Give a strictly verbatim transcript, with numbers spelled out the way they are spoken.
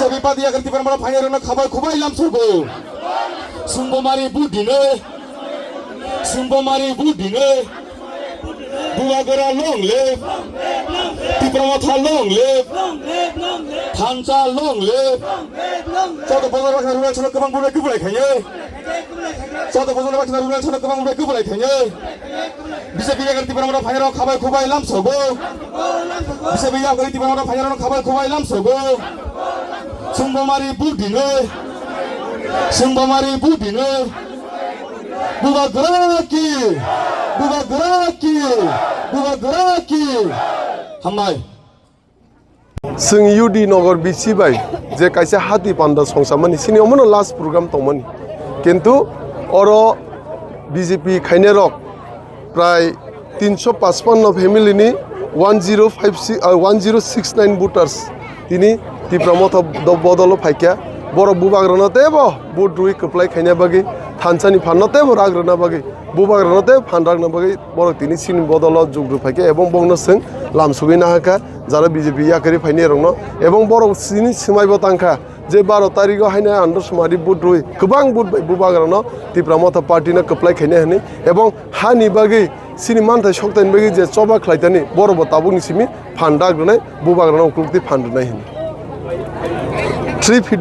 Sabi padi yakar Tipra Motha phainai rokno khabai khubai lamsogo. Sungbo mari budine. Sungbo mari budine. Bubagra long live. Tipra Motha long live. Thansa long live. Joto bojol baksa rwrwng sono kwbang bubai kwplai khainai. Joto bojol baksa rwrwng sono kwbang bubai kwplai khainai. B J P yakar Tipra Motha phainai rok khabai khubai lamsogo. B J P yakar Tipra Motha phainai rok khabai khubai lamsogo. Sungbo mari budine. Sungbo mari budine. Bubagra ki. Bubagra ki. Bubagra ki. Hambai. Chwng U D Nagar B C bai je kaisa hati panda songsamani, sini omono last program tongmani. Kintu oro B J P khainai rok prai tinsho pachpanno family ni one zero five six, ah, one zero six nine voters tini Tipra Motha do-, bodolo phaikha. Borok bubagrano teibo vote rwi kwplai khaina bagwi, thansani phanno teibo rak rwna bagwi, bubagrano teibo phan rakna bagwi borok tini sini bodolo jug rw phaikha ebong bongno chwng lamsugwi nahakha jara B J P yakarwi phainai rokno, ebong borok sini swmaibo tangkha. Je baro tarikgo haino Andro Sumari vote rwi kwbang vote bai bubagrano Tipra Motha party no kwplai khainai hwnwi, ebong hani bagwi sini manthai soktaini bagwi je choba khlaitani borokbo tabukni simi phan rak rwnai, bubagrano ukulukti phan rwnai hwnwi. Three feet